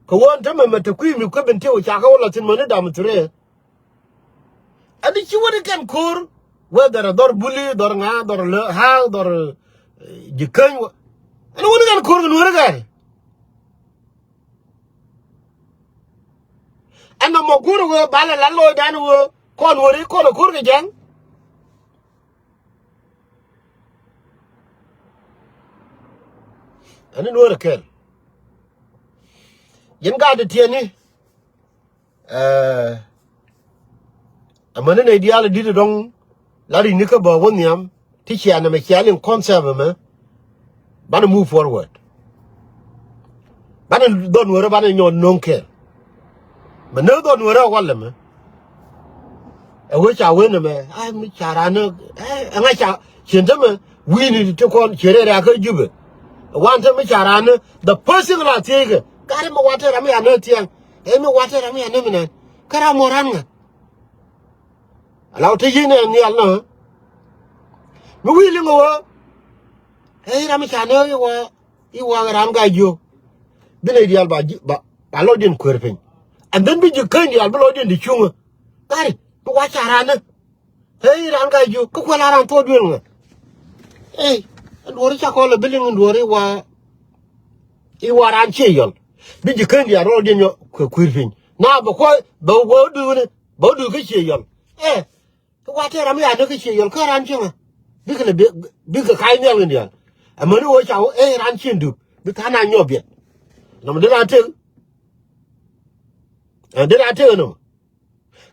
Kɛ wä ɛn te mɛmɛ te kui̱ mi kuɛ ben tëë wä ca kä wä la thi̱n mäni dam thurɛ. Ɛn ci wäni kɛn ko̱r whether dhɔr buli dhɔr ŋa dhɔr lä haak dhɔr ji̱ käny wä. Ɛn wäni kɛn ko̱r kɛ Nuääri kɛɛri. Ɛn nɔmɔ go̱o̱rä wee balɛ la lɔcdan wee kɔn weri kɔn a ko̱r kɛ jɛŋ. Ɛn in wee rɛ kɛl. Yɛn gaat ti tiɛni. Ɛɛ, amäni nɛy diaal di̱t dɔ̱ŋ la ri̱cni kä bä wä nhiam. Ti cia nɛmɛ cia liŋ concept ɛmɛ. Banɛ move forward. Banɛ dhɔn wärä banɛ nyɔn no̱o̱ŋ kɛɛl. Mɛ nääk dhɔn wärä a walɛ mɛ. Ɛ wee ca wen ɛmɛ, a mi ca ran ni, ɛ ŋa ca cien tämɛ wi̱i̱ni ti kɔn ciɛ rɛɛ rɛ̈kä Jubɛ. Wan tämɛ ca ran ni, the first thing la thiec kɛ, gat mi watɛ ram mi ca ni thiɛŋ, ɛ mi watɛ ram mi ca ni mi nɛn. Kä ram mɔ ran ŋa. Ala wä te yi̱n ɛ nhial nɔ. Mi wi̱i̱ liŋ ɛ wä, ɛ ram mi ca ni i̱ wä, i̱ wä ran Gaa-jiök. Bi nɛy diaal ba ji̱, ba, ba lɔcdiɛn kueer piny. And then bi ji̱ käny diaal bi lɔcdiɛn di cuŋä. Gari, bi wa ca ran ni. Ɛ i̱ ran Gaa-jiök, kä kuɛ la ran thuɔɔk duël ŋa. Ey, ɛn duɔ̱ɔ̱ri ca kɔn lɛ bi liŋ ɛn duɔ̱ɔ̱ri wa, i̱ wa ran ciɛ yɔl. Bi ji̱ käny diaal rɔɔdiɛn nyɔ kuɛ kui̱r piny. Na bɛ kuɔy, bɛ wä duuni, bɛ wä duuni kä ciɛ yɔl. Ɛ, kä wa tɛɛr ram mi ca ni kä ciɛ yɔl kä ran cieŋä. Bikɛ lɛ bi, bikɛ ka̱c nhial kɛn diaal. Amäni wä ca wä, ɛ ran cieŋ dup. Bi tha̱a̱ŋ na nyɔk biɛt. Nɔmɔ dee ran tëk. Ɛ, dee ran tëk nɔmɔ.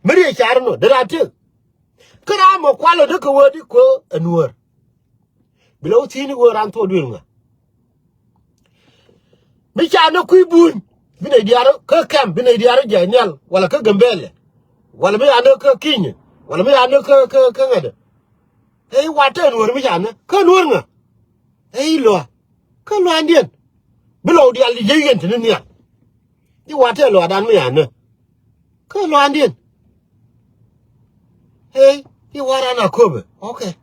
Mi riec car nɔ, dee ran tëk. Kä ram mɔ kualɛ dee kɛ wee di kɛ ɛ nuäär. Bi lɛ wä thi̱n i̱ wee ran thuɔɔk duël ŋa. Mi ca ni kui̱ buny, bi nɛy diaal kä kɛm, bi nɛy diaal jiɛc nhial, wala kä Gambɛlɛ. Wala mi ca ni kä Kinyɛ, wala mi ca ni kä, kä, kä ŋädɛ. Ɛ i̱ watɛ nuäär mi ca ni, kä nuäär ŋa. Ɛ i̱ luaak, kä luaandiɛn. Bi lɔw diaal di jiɛc yɛn te ni nhial. I̱ watɛ luaakdan mi ca ni. Kä luaandiɛn. Ey, i̱ waran Aköbɛ. Okay.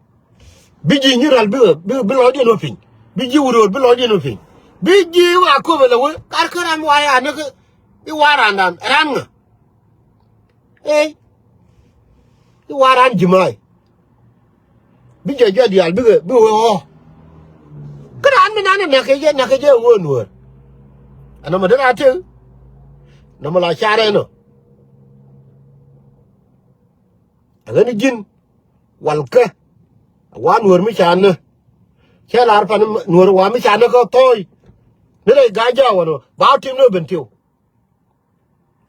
Bi ji̱ Nyirɛl bi, bi, bi lɔcdiɛn wä piny. Bi ji̱ Wuröör bi lɔcdiɛn wä piny. Bi ji̱ Aköbɛ lɛ wee. Kar kä ram wa ca ni kä. I̱ warandan. Ran ŋa. Ey. I̱ waran ji̱ ma̱a̱y. Bi jɛ jɔt diaal bikɛ, bikɛ wee ɣɔ̱. Kä raan mi nan ɛ näk kɛ jɛ, näk kɛ jɛ ɣöö nuäär. Ɛn nɔmɔ dee raa tëk. Nɔmɔ la car ɛnɔ. Ɛ ɣän ji̱n walkä. Ɛ wa nuäär mi ca nä. Cɛ lar pan nuäär wa mi ca nä kä thɔɔy. Ni rɛy ga̱a̱c ja̱a̱ wanɔ ba wä tim ni ɣä ben tiw.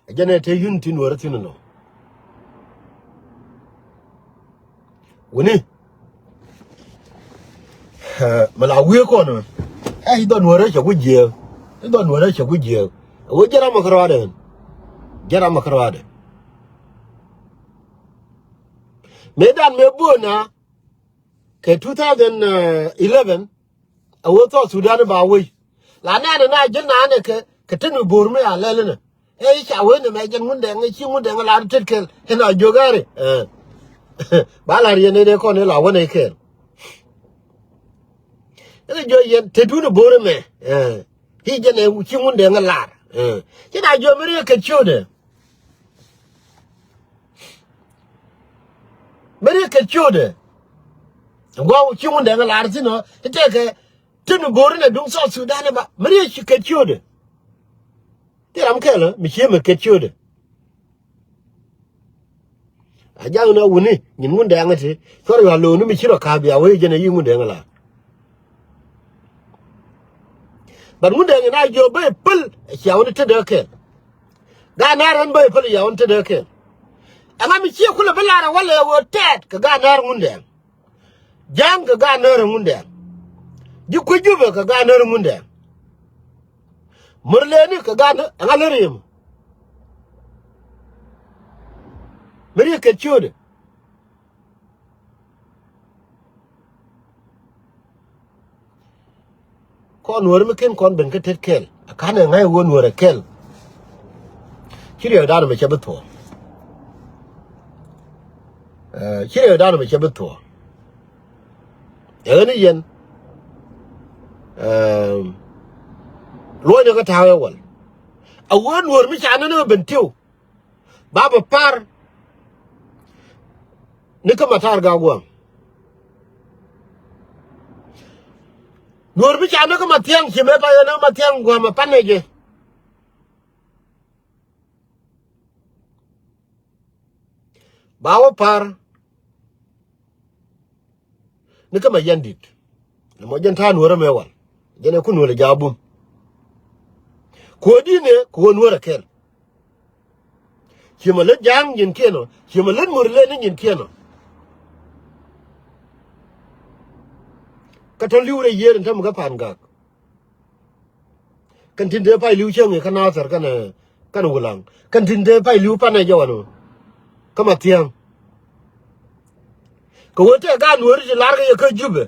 Ɛ jɛn ɛ te unity nuäärä thi̱n ɛnɔ. Wuni. Ɛ, mi la wi̱i̱ kɔn ɛ. Ɛ, i̱ dhɔn nuäärä cɛ ku jiääk. I̱ dhɔn nuäärä cɛ ku jiääk. Ɛ wee jɛn ram ɛ kärɔaadɛ. Jɛn ram ɛ kärɔaadɛ. Mëëdan mëë bo̱o̱n na kɛ two thousand eleven, a wee South Sudan ba wec. La nɛɛnɛ na ji̱n na nɛ kɛ, kɛ tin mi bo̱o̱r mi a lɛl inɛ. Ɛ i̱ ca wee ni mɛ jɛn Ŋundɛŋ, i̱ ci Ŋundɛŋ la tet kɛl. Inɔ jiök ɣäri. Ɛ. Ba la riɛn in dee kɔn in la wänɛ kɛl. Inɔ jiök yɛn, tetdun bo̱o̱r mɛ. Ɛ. I̱ jɛn ɛ ci Ŋundɛŋ lar. Ɛ. Ci na jiök mi riɛk kɛ ciötdɛ. Mi riɛk kɛ ciötdɛ. Gua̱a̱k ci Ŋundɛŋ lar thi̱n ɔ. I̱ tɛkɛ tin bo̱o̱r inɛ duŋ South Sudan iba. Mi riɛk ci kɛ ciötdɛ. Ti ram kɛl ɔ, mi cie mi kɛ ciötdɛ. A jaŋ ni a wuni, nyin Ŋundɛŋ ti. Cuɔr yua lo̱o̱ni mi ci rɔ ka̱a̱p bia wee jɛn a yi Ŋundɛŋ lar. But Ŋundɛŋ in a jiök ben päl, cia wä ni tetdɛ kɛl. Gaat Nuäär ɛn ben päl, cia wä ni tetdɛ kɛl. Ɛŋa mi cie kulɛ bi lar ɛ walɛ ɣöö tɛɛt kɛ Gaat Nuäär Ŋundɛŋ. Ja̱a̱ŋ kɛ Gaat Nuäär Ŋundɛŋ. Ji̱ kui̱ Jubɛ kɛ Gaat Nuäär Ŋundɛŋ. Murleni kɛ Gaat Nuäär, ɛŋa lär yɛ mɔ. Mi riɛk kɛ ciötdɛ. Kɔn Nuäär mi ken kɔn ben kä tet kɛl. A ka̱n ɛ ŋa̱c ɣöö Nuäär ɛ kɛl. Ci riɛkdan ɛmɛ cɛ bi thuɔ̱ɔ̱r. Ɛ, ci riɛkdan ɛmɛ cɛ bi thuɔ̱ɔ̱r. Ɛ ɣän i̱ yɛn. Ɛ, luɔ̱cnɛ kä ta̱a̱ ɛ wal. A ɣöö Nuäär mi ca nɛn ɛ ben tiw. Ba bɛ par ni kä Matar Gak Guam. Nuäär mi ca ni kä Mathiaŋ, ci mëë pa yɛn ni kä Mathiaŋ Guam ɛ panɛ jɛ. Ba wä par ni kä Mayɛndit. Ni mɔ jɛn ta̱a̱ Nuäärä mëë wal. Jɛn ɛ ku Nuäär ɛ ja̱a̱ bum. Kuäär di̱i̱nɛ, kuäär Nuäär ɛ kɛl. Ciɛ mɔ lät Ja̱a̱ŋ nyinkiɛn ɔ, ciɛ mɔ lät Murleni nyinkiɛn ɔ. Kä tɔ̱ li̱w rɛy yiëër in täämɛ kä Pa̱a̱n Gak. Kɛn tin dee pay li̱w cäŋ i̱ kä Nathɛr kɛnɛ, kɛnɛ Wulaŋ. Kɛn tin dee pay li̱w panɛ jɛ wanɔ. Kä Mathiaŋ. Kɛ wee tɛk gaat Nuääri ti lar kɛ yɛ kä Jubɛ.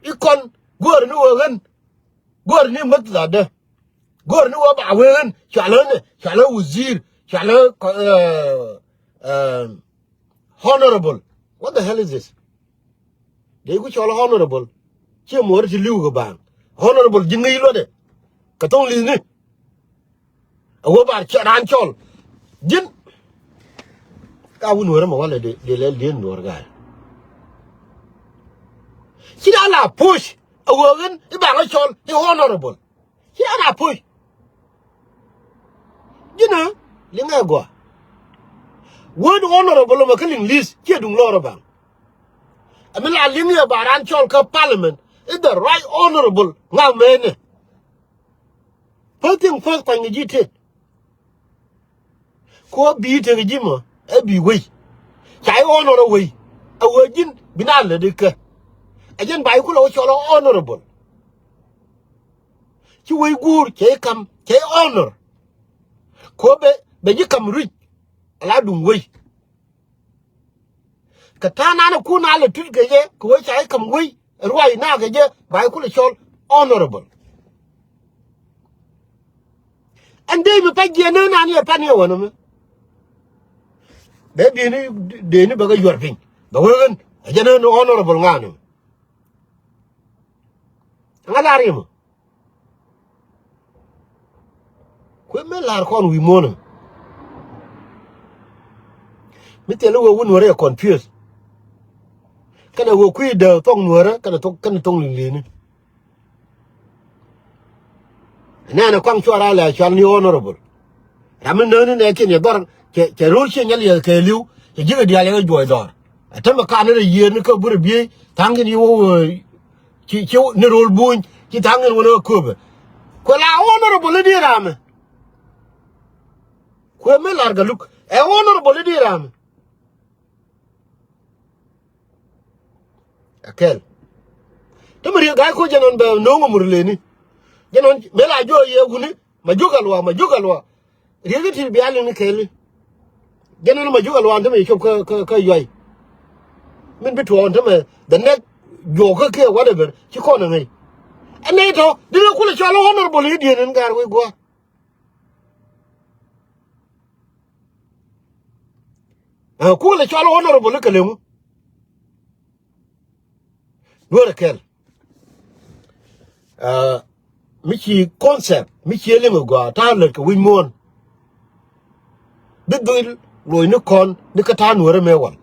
I̱ kɔn go̱o̱r ni wee ɣän. Go̱o̱r ni mäth latdä. Go̱o̱r ni wee ba wee ɣän cual ɣän, cual ɣän wazir, cual ɣän kɔ-, eh, eh, honorable. What the hell is this? Dee ku cɔl honorable. Ciɛ muɔɔr ti li̱w kɛ baaŋ. Honorable ji̱ ŋäc luɔtdɛ. Kɛ thoŋ li̱thni. A wee bar cɛ raan cɔl. Ji̱n. Ka wun wärä ma walɛ dee, dee lɛl dee nuɔr ga̱a̱. Ci raan la push. A wee ɣän i̱ baŋä cɔl i̱ honorable. Ci raan a push. Ji̱n ɛ liŋɛ gɔaa. Word honorable mɛ kä liŋ list ciɛ duŋ lɔr ɛ baŋ. Ɛ mi la liŋ yɛ ba raan cɔl kä parliament i̱ the right honorable ŋa̱ mɛnɛ. First thing first, kuany kɛ ji̱ tet. Ku ɛ bi tek ji̱ mɔ ɛ bi wei. Ca i̱ honor ɛ wei. Ɛ wee ji̱n bi na lät ikä. Ɛ jɛn ba i̱ kulɛ wä cɔl ɛ honorable. Ci wei guur cɛ i̱ kam cɛ i̱ honor. Ku ɛ bɛ, bɛ ji̱ kam ruic. Ala duŋ wei. Kɛ ta̱a̱ nanɛ kun a lɛ tut kɛ jɛ kɛ wee ca i̱ kam wei. Ruac na kɛ jɛ ba i̱ kulɛ cɔl honorable. Ɛn dee mi pɛc jiɛ ni nan yɛ pɛn yɛ wänä mi. Bɛ bieni dee ni bɛ kɛ yuɔr piny bɛ wee ɣän. Ɛ jɛ ni honorable ŋa̱a̱n mi. Ŋa lar yɛ mɔ. Kuɛ mɛ lar kɔn wi̱i̱ muɔ̱ɔ̱n. Mi thil i̱ wee wä nuɔ̱ɔ̱rä yɛ confuse. Kɛnɛ wee kui̱ dääk thɔŋ nuɔ̱ɔ̱rä kɛnɛ thɔŋ, kɛnɛ thɔŋ li̱ŋ li̱ni. Nɛnɛ kɔaŋ cuarɛ a lɛ cual ni honorable. Ram mi nääni nɛ kiɛn yɛ dhɔr cɛ, cɛ ro̱l ciɛ nyal yɛ kɛɛliw cɛ ji̱ kɛ diaal yɛ kɛ juɔc dhɔr. Ɛ tämɛ kan ni rɛ yiëër ni kä burɛ biey tha̱a̱ŋ kiɛn yi wä wee ci, ci ni ro̱l buny ci tha̱a̱ŋ kiɛn wä ni kä köpɛ. Kuɛ la honorable ni diɛ ramɛ. Kuɛ mi lar kɛ luk ɛ honorable ni diɛ ramɛ. Ɛ kɛl. Ti mi riek ga̱a̱c koc jɛn ɣän bɛ no̱o̱ŋ ɛ mur leni. Jɛn ɣän mëë la juɔk yɛ wuni ma juɔk ɛ luaak ma juɔk ɛ luaak. Riek i̱ ti bia liŋ ni kɛɛli. Jɛn ɣän ma juɔk ɛ luaak ti mi cop kä, kä, kä yuay. Min bi tuɔɔk ɣän ti mi the next juɔk kä kiɛ whatever ci kɔn ɛ ŋäc. Ɛ nɛy tɔ di rɛ kulɛ cɔl honorable i̱ dieen in ga̱a̱r wec gua̱a̱. Ɛ, ku lɛ cɔl honorable kɛ lemu. Duɔrɛ kɛl. Ɛ, mi ci concept mi ci liŋ gɔaa ta̱a̱ lät kɛ wi̱c muɔ̱ɔ̱n. Bi dhil loc ni kɔn ni kä ta̱a̱ nuɔ̱ɔ̱rä mëë wal.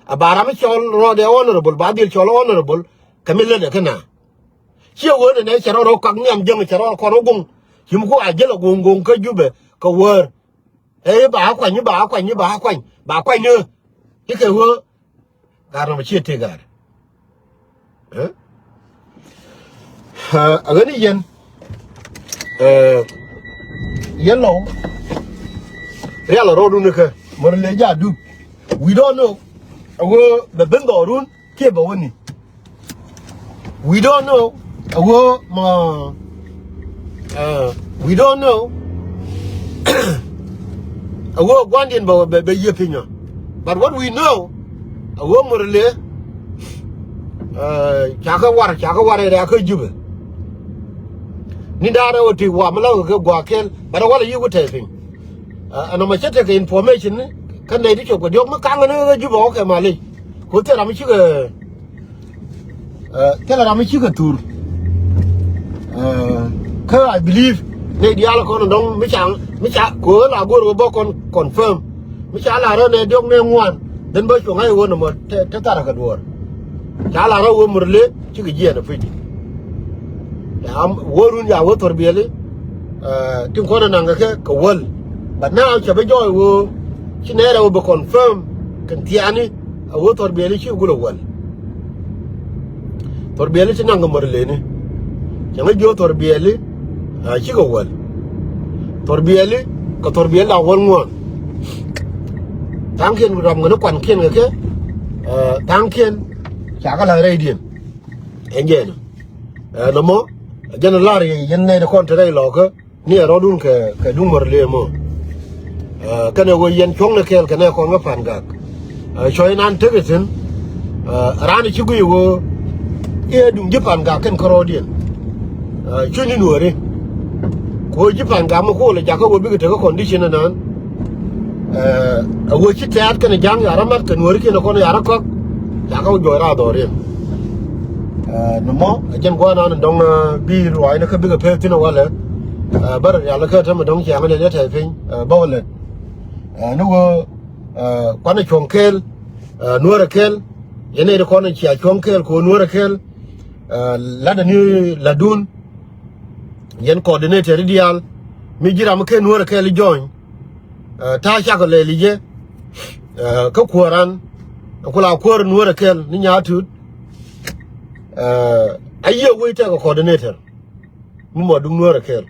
A ba ram mi cɔl rɔɔdɛ honorable ba dhil cɔl honorable kɛ mi lät ɛ kä na. Ciɛ wen ɛnɛ cɛ rɔ rɔ kak nhiam jiäŋ cɛ rɔ kɔn rɔ goŋ. Ci mi ku a jiäl a goŋ goŋ kä Jubɛ kɛ wäär. Ɛ ba kuany, ba kuany, ba kuany, ba kuany ni. Ci kɛ wee. Gaar nɔmɔ ciɛ tëë gaar. Ɛ? Ɛ, a ɣän i̱ yɛn. Ɛ, yɛn lɔw. Rial a rɔɔdun ikä. Mär lɛ ja̱ dup. We don't know. A wee bɛ ben dhɔrun. Kiɛ bɛ wä ni. We don't know. A wee mɔ, uh, we don't know. A wee gua̱ndiɛn bɛ, bɛ, bɛ yiëë piny ɔ. But what we know, a wee mor le, uh, cakɛ war, cakɛ war ɛ rɛ̈kä Jubɛ. Ni da̱a̱r ɛ wä ti wa mi la wä kɛ gua̱a̱ kɛl, but a wä la yiëë wä tɛth piny. Uh, ɛn ɔmɔ cä tekɛ information ni kä nɛy ti cop kɛ diɔ̱k mi kaŋ ni ɣä Jubɛ wä kɛ malic. Ku thil ram mi cikɛ, eh, thil ram mi cikɛ thur. Eh, kä I believe nɛy diaal kɔn dɔ̱ŋ mi ca, mi ca ko̱o̱l a go̱o̱r wä bä kɔn confirm. Mi ca la rɔ nɛ diɔ̱k nɛ ŋuan. Then bä cuɔ̱ŋ a i̱ wä nɔmɔ te, te thar kɛ duɔ̱ɔ̱r. Ca la rɔ wä mur le cikɛ jiɛɛn a puc. Ya wä run ya wä thor biɛli. Eh, tin kɔn a naŋ kɛ kɛ wäl. But now cɛ bi jɔɔc wä ci nɛɛrɛ wä bi confirm kɛn thiaani a wä thor biɛli ci gul a wäl. Thor biɛli ci naŋ kɛ mär leni. Cɛ ŋä jiö thor biɛli, eh, cikɛ wäl. Thor biɛli kɛ thor biɛli da̱ŋ wäl ŋuan. Tha̱a̱ŋkiɛn ram ŋäni kuankiɛn kɛ kɛ, eh, tha̱a̱ŋkiɛn ca kɛ la̱th rɛydiɛn. Ɛn jɛɛnä. Eh, nɔmɔ jɛn lar yɛn nɛy ti kɔn te rɛy lɔkä ni ɛ rɔ̱dun kɛ, kɛ duŋ mär lëë mɔ. Eh, kɛnɛ wee yɛn cuɔ̱ŋnɛ kɛɛl kɛ nɛ kɔn kä Pan Gak. Ɛ, cuɔ̱c nan tek ithin. Ɛ, raan ci guic ɣöö i̱ ɛ duŋ ji̱ Pangak kɛn kärɔɔdiɛn. Ɛ, cuny ni nuɔ̱ɔ̱ri. Ku ɣöö ji̱ Pangak mi koolɛ jakä ɣöö bikɛ tek kä condition ɛnan. Ɛ, ɛ ɣöö ci tɛ̈t kɛnɛ ja̱ŋ ya rɔ mat kɛ nuɔ̱ɔ̱ri kiɛn ɛ kɔn ya rɔ kɔk. Jakä ɣöö juɔc raar dhɔriɛn. Ɛ, ni mɔ ɛ jɛn gua̱a̱r nan dɔ̱ŋ, ɛ, bi ruaacni kä bikɛ pek thi̱n ɛ walɛ. Ɛ, bä rɔ rial kä täämɛ dɔ̱ŋ ciaŋ ni ni tɛ̈th piny. Ɛ, bä wä lät. Ɛ, ni ɣöö, ɛ, kuanɛ cuɔ̱ŋ kɛɛl, ɛ, nuäärä kɛl, yɛn nɛy ti kɔn cia cuɔ̱ŋ kɛɛl kɛ ɣöö nuäärä kɛl, ɛ, la̱tdä ni la̱tdun, yɛn coordinator diaal, mi ji̱ ram mi ken nuäärä kɛl i̱ jɔny, ɛ, ta̱a̱ cakɔ lɛl i̱ jɛ, ɛ, kä kuäär an, ku la kuäär nuäärä kɛl ni nyaatut, ɛ, a yiëë wec tɛkɛ coordinator. Mi mɔ duŋ nuäärä kɛl.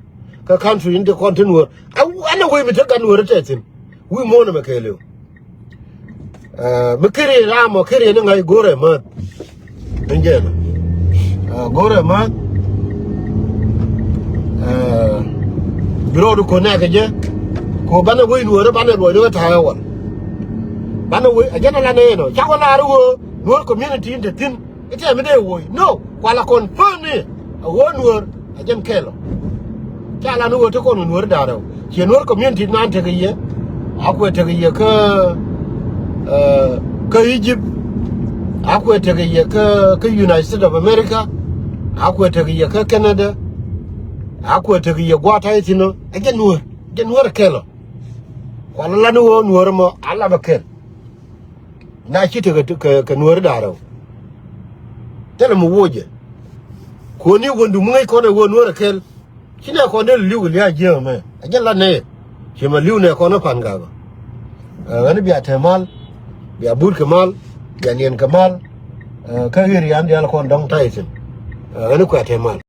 Kä country in ti kɔn ti nuäär. A, anɛ wec mi te gat nuäärä tɛth thi̱n. Wi̱i̱ muɔ̱ɔ̱n ɛmɛ kɛɛliw. Ɛ, mi keri ram ɔ keri ni ŋa̱c go̱rɛ mäth. Ni jɛn. Ɛ, go̱rɛ mäth. Ɛ, bi rɔɔdu ko̱n nɛɛkɛ jɛ. Ko banɛ wec nuäärä banɛ luɔcdu kä ta̱a̱ ɛ wal. Banɛ wec, a jɛn a lanɛ ɛn ɔ. Cakɔ lar ɣöö nuäär community in te thi̱n. Itiɛ mi dee woc. No. Kuala confirm ni. A ɣöö nuäär. A jɛn kɛl ɔ. Ca la ni ɣöö te kɔn nuäär da̱rɛw. Ciɛ nuäär community nan tekɛ yɛ. A kuɛ tekɛ yɛ kä, ɛ, kä Egypt. A kuɛ tekɛ yɛ kä, kä United States of America. A kuɛ tekɛ yɛ kä Canada. A kuɛ tekɛ yɛ gua̱a̱th ta̱a̱ ithin ɔ. A jɛn nuäär. A jɛn nuäär kɛl ɔ. Kuala la ni ɣöö nuäär mɔ. A la bɛ kɛl. Na ci tekɛ kɛ, kɛ nuääri da̱rɛw. Thilɛ mi woc jɛ. Kuɔni wändu mi ŋäc kɔn ɛ wä nuäärä kɛl. Ci nɛ kɔn dee li̱w kɛ lia̱a̱ jiääk ɛmɛ. A jɛ la nɛy. Ci ma li̱w nɛ kɔn ɛ Pangak. Ɛ, ɣän bia te mal. Bia but kɛ mal. Bia niɛn kɛ mal. Ɛ, kä ɣer yan diaal kɔn dɔ̱ŋ ta̱y thi̱n. Ɛ, ɣän kuɛ te mal.